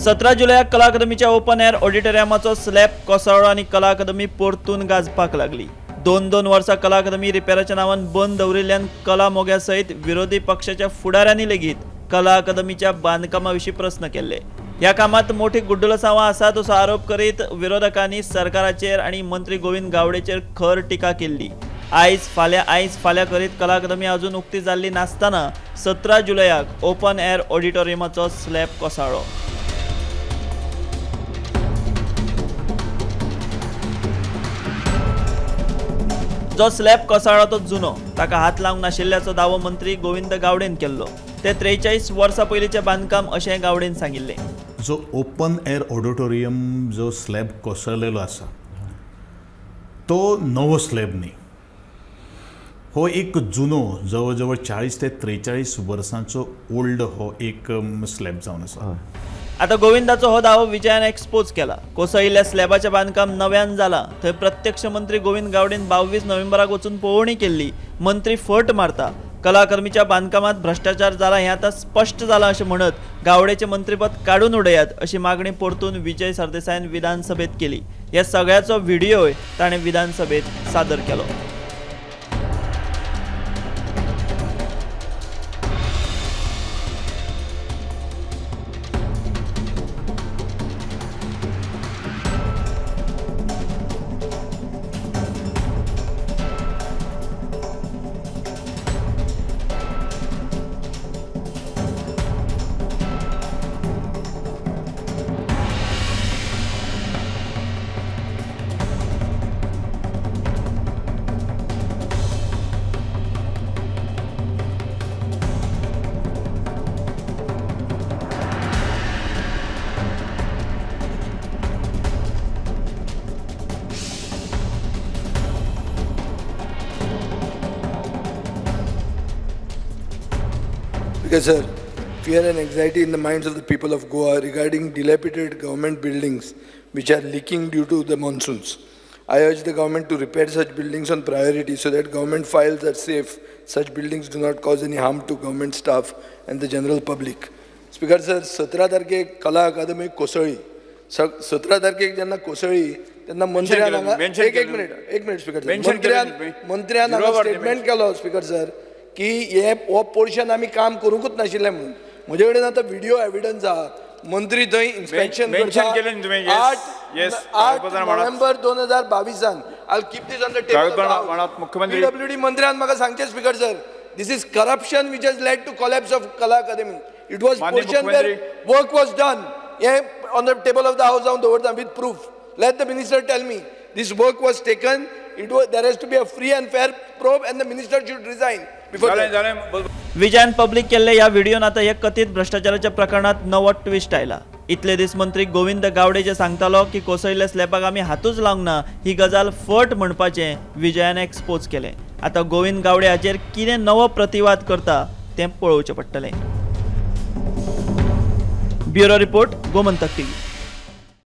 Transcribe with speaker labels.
Speaker 1: 17 जुलयाक कला अकादमीच्या ओपन एअर ऑडिटोरियमाचो स्लॅब कोसळ्ळो आनी कला अकादमी परतून गाजपाक लागली. 2-2 वर्सां कला अकादमी रिपेराच्या नांवान बंद दवरिल्ल्यान कला मोग्या सयत विरोधी पक्षाच्या फुडाऱ्यांनी लेगीत कला अकादमीच्या बांदकामा विशीं प्रस्न केल्ले. ह्या कामात मोठी गुड्डलसांवां आसात असो आरोप करीत विरोधकांनी सरकाराचेर आनी मंत्री गोविंद गावडेचेर खर टिका केल्ली. आयज फाल्यां करीत कला अकादमी अजून उक्ती जाल्ली नासतना 17 जुलयाक ओपन एअर ऑडिटोरियमाचो स्लॅब कोसळ्ळो. जो स्लॅब कोसळ्ळो तो जुनो, ताका हात लावंक नाशिल्ल्याचो दावो मंत्री गोविंद गावडेन केल्लो. ते 43 वर्सां पयलींचें बांदकाम अशें गावडेन सांगिल्लें.
Speaker 2: जो ओपन एअर ऑडिटोरियम जो स्लॅब कोसळलेलो आसा तो नवो स्लॅब न्ही, हो एक जुनो जवळ जवळ 40 ते 43 वर्सांचो ओल्ड हो एक स्लॅब जावन आसा.
Speaker 1: आतां गोविंदाचो हो दावो विजयान एक्सपोज केला. कोसळिल्ल्या स्लॅबाचें बांदकाम नव्यान जालां थंय प्रत्यक्ष मंत्री गोविंद गावडेन 22 नोव्हेंबराक वचून पळोवणी केल्ली. मंत्री फट मारता. कला अकादमीच्या बांदकामात भ्रष्टाचार जाला हें आतां स्पश्ट जालां अशें म्हणत गावडेचें मंत्रीपद काडून उडयात अशी मागणी परतून विजय सरदेसायान विधानसभेत केली. ह्या सगळ्याचो व्हिडिओय ताणें विधानसभेत सादर केलो.
Speaker 3: Because, sir, fear and anxiety in the minds of the people of Goa regarding dilapidated government buildings which are leaking due to the monsoons. I urge the government to repair such buildings on priority so that government files are safe. Such buildings do not cause any harm to government staff and the general public. Speaker, sir, 17 तारखेक कला अकादमी कोसळी. 17 तारखेक जेन्ना कोसळी तेन्ना मंत्र्यान हांगा एक minute speaker sir, मंत्र्यान हांगा स्टेटमेंट केलो स्पीकर सर की हे हो पोर्शन आमी काम करूंकूच नाशिल्लें म्हणून. म्हजे कडेन आतां व्हिडिओ एविडन्स आहा. मंत्री थंय इन्स्पेक्शन करता 8 नोव्हेंबर 2022 I keep this on the table. PWD मंत्र्यान म्हाका सांगचें speaker sir, this is corruption which has led to collapse of Kala Akademi. It was portion where work was done. हे on the table of the house हांव दवरता with proof. Let the minister tell me this work was taken. It was, there has to be a free and fair probe and the minister should resign before that.
Speaker 1: Vijayan public केल्ले ह्या व्हिडिओन आतां ह्या कथीत भ्रष्टाचाराच्या प्रकरणात नवो twist आयला. इतले दीस मंत्री गोविंद गावडे जे सांगतालो की कोसळिल्ल्या स्लॅबाक आमी हातूच लावंक ना ही गजाल फट म्हणपाचें विजयान एक्सपोज केलें. आतां गोविंद गावडे हाचेर कितें नवो प्रतिवाद करता तें पळोवचें पडटलें. Bureau report, Gomantak TV.